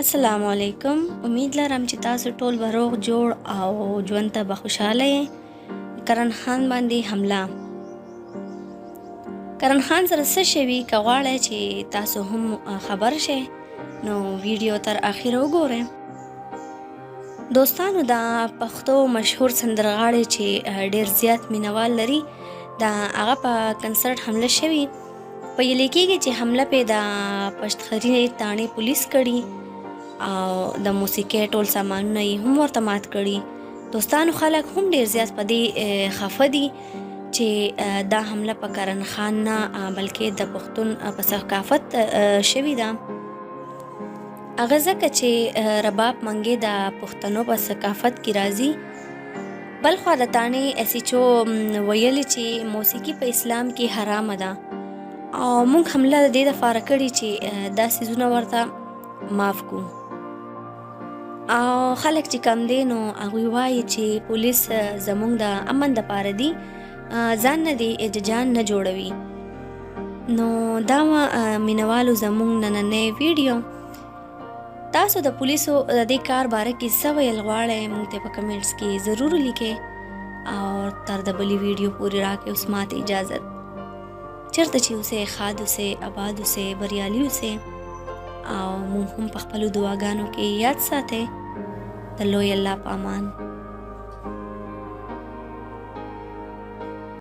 السلام علیکم. امید لرم چې تاسو ټول به روغ جوړ او ژوند ته به خوشاله یې. کرن خان باندې حمله، کرن خان سره څه شوي؟ که غواړئ چې تاسو هم خبر شئ نو ویډیو تر اخره وګورئ. دوستانو، دا پښتو مشهور سندرغاړی چې ډیر زیات مینوال لري، دا هغه په کنسرت حمله شوي. ویل کېږي چې حمله پې د پشتخري تاڼې پولیس کړي او د موسیقۍ ټول سامانونه یې هم ورته مات کړي. دوستانو، خلک هم ډیر زیات په دې خفه دي چې دا حمله په کرن خان نه بلکې د پښتون په ثقافت شوې ده، هغه ځکه چې رباب منګې د پښتنو په ثقافت کې راځي. بلخوا د تاڼې ایس ایچ او ویلي چې موسیقي په اسلام کې حرامه ده او موږ حمله د دې لپاره کړې چې دا څیزونه ورته معاف کو. او خلک چې کم دی نو هغوی وایي چې پولیس زموږ د امن دپاره دي، ځان نه دي ججان نه جوړوي. نو دا وه مینوالو زموږ نننۍ ویډیو. تاسو د پولیسو د دې کار باره کې څه ویل غواړئ؟ موږ ته په کمنټس کې ضرور ولیکئ او تر د بلې ویډیو پورې راکړئ اوس ماته اجازت. چېرته چې اوسئ ښاد اوسئ، اباد اوسئ، بریالي اوسئ او موږ هم په خپلو دعاګانو کې یاد ساتئ. د لوی الله په امان.